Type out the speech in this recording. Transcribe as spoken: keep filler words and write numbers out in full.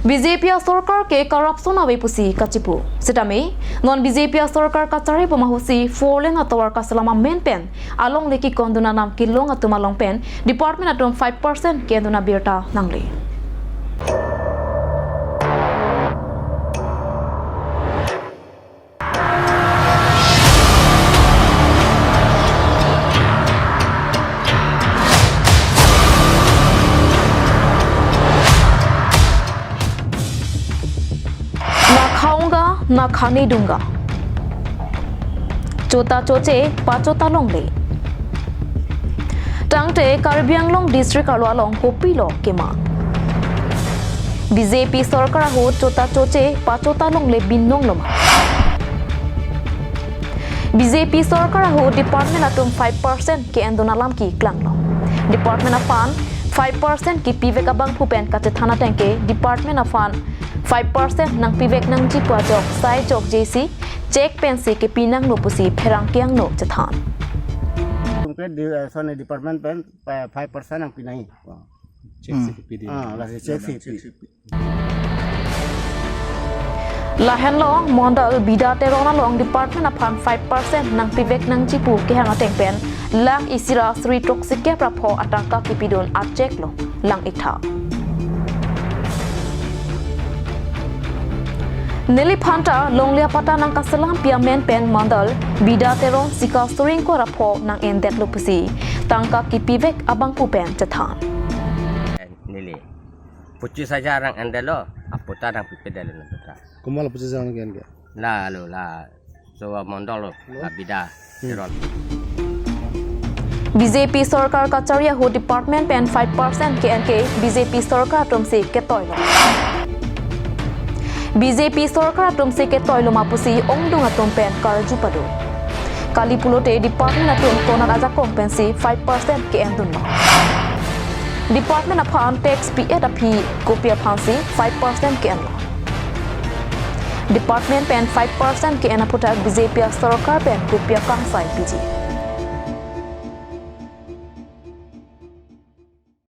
B J P asorkar ke corruption ave pusi kachipu. Sitame, non B J P asorkar kachari bom ahutsi four lane atovar kaselam amen pen alongle kekondun anam kelong atum along pen department atum five percent ke-endun abirta nangle. Na khaunga, na khane dunga. Chota choche, pachota longle. Tangte Karbi Anglong district arlo along kopilo kema. B J P sorkar ahut chota choche pachota longle binong loma. B J P sorkar ahut department atum five percent ke-endun alam keklanglo. Department aphan five percent kepivek abangphu pen kachethan ateng ke department aphan five percent nangpivek nangji pu ajok sai jokjesi check pensi kepi nanglo pusi pherangke angno chethan. Tumke di, eh, soni department pen, eh, five percent nangpi nangji. Check Hmm. si kepi di. Ah, lasi check si pi. Lahenlo mondol Bida Teron along department aphan five percent nangpivek nangji pu kehang ateng pen lakh isi ra suri throksi kep ra pho atangka kepidun a-check lo lang-iktha. Neliphanta longle apatta nangkaselampi amen pen mondol Bida Teron sika suri ingkoi ra pho nang-endetlo pusi tangka kepivek abangphu pen chethan. Neli pochis hajar nang-endetlo, apatta nangpipedetlo nang apatta. Komat la pochis hajar nang-en ke? La lo la, so mondol lo, la Bida Teron. B J P sorkar kachari ahut department pen five percent ke-en ke B J P sorkar atumsi ketoilo. B J P sorkar atumsi ketoilo ma pusi ongdung atum pen karju pado. Kali pulote department atum konat ajakong pensi five percent ke-endunlo. Department aphan tax pi-et aphi kopi aphansi five percent ke-enlo. Department pen five percent ke-en aphuthak B J P asorkar pen kopi akangsai piji.